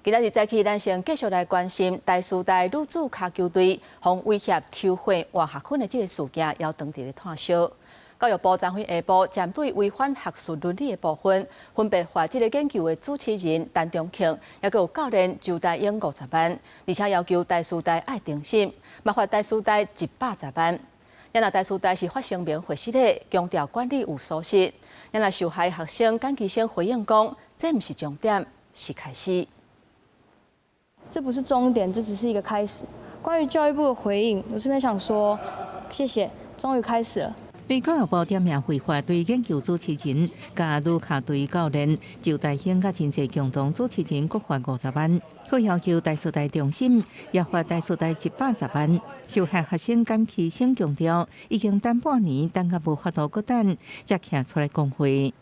今仔日早起，咱先繼續來關心台師大女子跤球隊予威脅抽血換學分的這个事件，猶當佇咧炭燒。教育部昨昏下晡針對違反學術倫理的部分，分別罰這个研究的主持人陳中慶，抑閣有教練周大英50萬，而且要求台師大愛重審，嘛罰台師大110萬。若台師大是發聲明回釋的，強調管理有疏失。若受害學生簡其生回應講，這毋是終點，是開始。這不是終點，這只是一個開始。關於教育部的回應，我這邊想說，謝謝，終於開始了。對教育部點名回覆對研究主持人、佮女跤隊教練周大興佮真濟共同主持人各罰50萬，閣要求台師大重審，也罰台師大110萬。受害學生簡其生強調，已經等半年，等甲無法度閣等，才徛出來講話。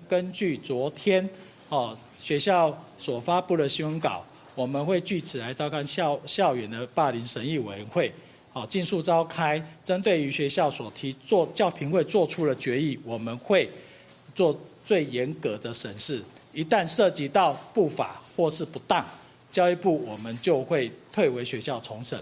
根據昨天哦學校所發布的新聞稿，我們會據此來召開校園的霸凌審議委員會，好，盡速召開。針對於學校所提做教評會做出的決議，我們會做最嚴格的審視。一旦涉及到不法或是不當，教育部我們就會退回學校重審。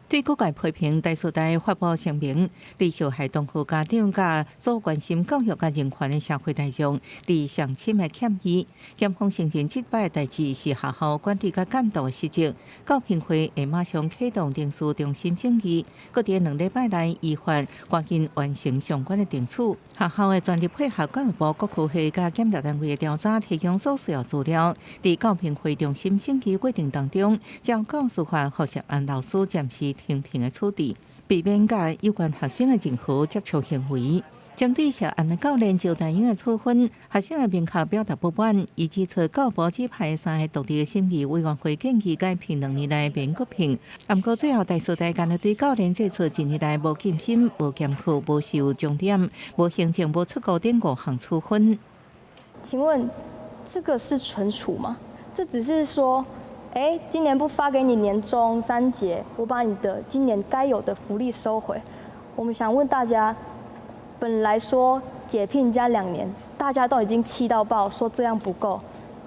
對各界批評，台師大發布聲明，對受害同學家長佮所關心教育佮人權的社會大眾，致上深的歉意。檢方承認這擺代誌是學校管理佮監督的失職，教評會會馬上啟動程序重新審議，閣佇2禮拜內依法趕緊完成相關的程序。學校會全力配合教育部各科系佮檢調單位的調查，提供所需要資料。佇教評會重新審議過程當中，將教師法予涉案老師暫時停聘的處置，避免佮有關學生的任何接觸行為。針對涉案的教練周大英的處分，學生會明確表達不滿，伊指出教部指派三个獨立的審議委員會建議解聘2年內免閣聘，毋過最後台師大干焦對教練祭出一年來無晉升、無兼課、無受鐘點、無行政、無出國等五項處分。請問這個是懲處嗎？這只是說，哎，今年不發給你年終三節，我把你的今年該有的福利收回。我們想問大家，本來說解聘加2年，大家都已經氣到爆，說這樣不夠。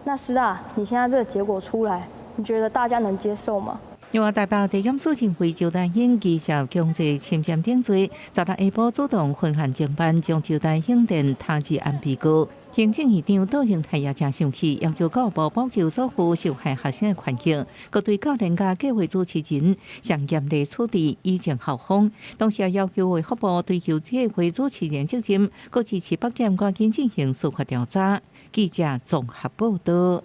那師大，你現在這個結果出來，你覺得大家能接受嗎？另外，台北地檢署認為周大興疑涉強制侵佔等罪，十六下晡主動分案偵辦，將周大興電他治案被告。行政院長杜榮泰也誠生氣，要求教育部保護所有受害學生的權益，閣對教練佮計劃主持人上嚴厲處置，以正校風。同時也要求衛福部追究計劃主持人責任，閣支持北檢趕緊進行司法調查。記者綜合報道。